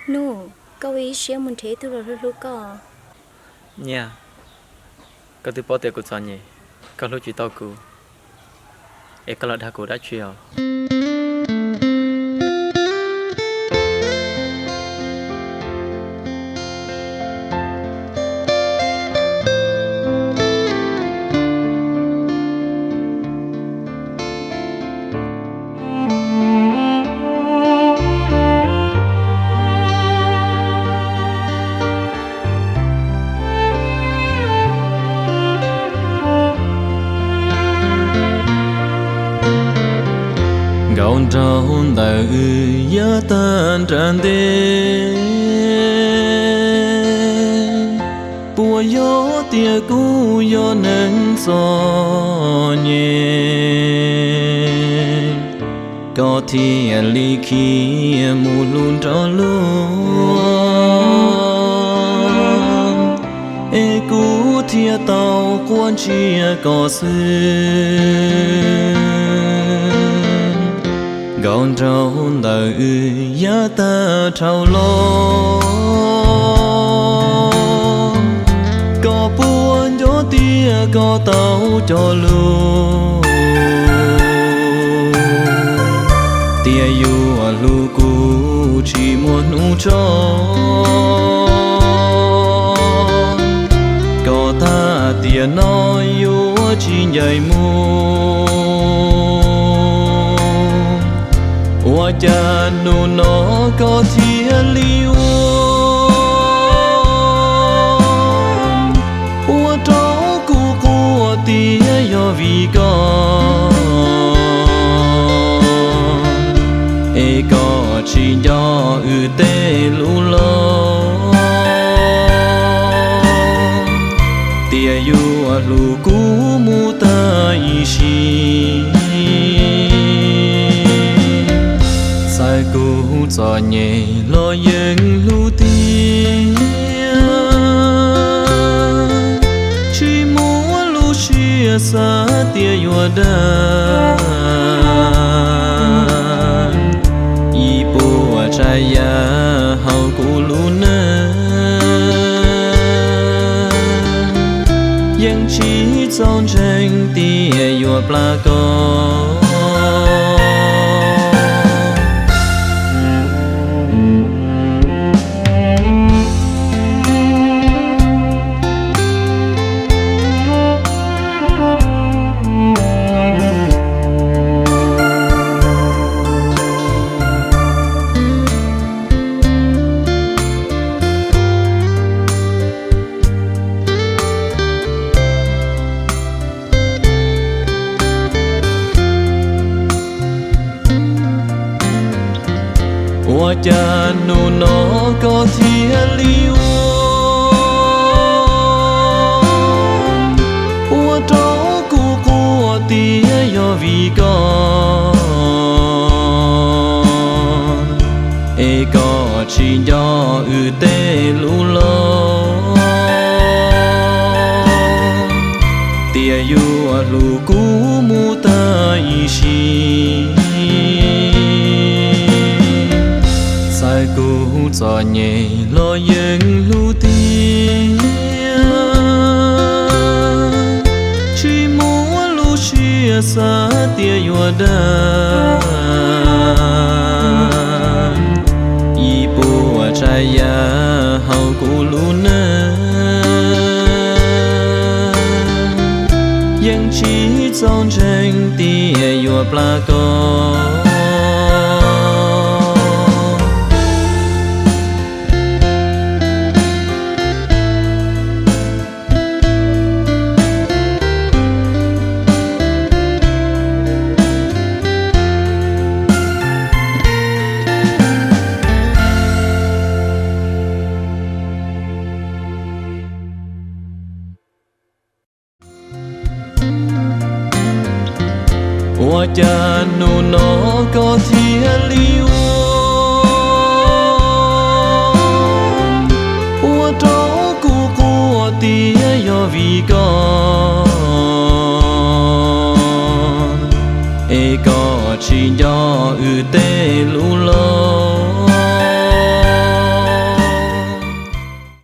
Nuj, koj ua ib siab mus nrhiav ib tug los hlub hlub koj. Nyiaj, koj twb paub tias kuv txom nyem, koj hlub tsis tau kuv, es koj los dag kuv dab tsi os? Nkauj nraug ntawm wb yav tag nrag ntej, puas yog tias kuv yog neeg txom nyem, koj thiaj li khiav mus hlub nrog luag, es kuv thiaj tau quaj ntsia koj xwb. Nkauj nraug ntawm wb yav tag dhau los, koj puas nco tias koj tau cog lus tias yuav hlub kuv tsis muaj hnub tso. Koj thab tias no yuav tsis ncaim mus, ua cas hnub no koj thiaj li ua, ua rau kuv quaj tias yog vim koj, es koj tsis nco wb tej lus los, tias yuav hlub kuv mus tag ib sim. Txawm kuv txom nyem los yeej hlub tiag, tsis muaj lub siab xav tias yuav dag. Ib puas tsav yam hauv kuv lub neej, yeej tsis txaus ntseeg tias yuav plam koj. Ua cas hnub no koj thiaj li ua, ua rau kuv quaj tias yog vim koj, es koj tsis nco wb tej lus los, tias yuav hlub kuv mus tag ib sim. Txawm kuv txom nyem los yeej hlub tiag, tsis muaj lub siab xav tias yuav dag. Ib puas tsav yam hauv kuv lub neej, yeej tsis txaus ntseeg tias yuav plam koj. Ua cas hnub no koj thiaj li ua, ua rau kuv quaj tias yog vim koj, es koj tsis nco wb tej lus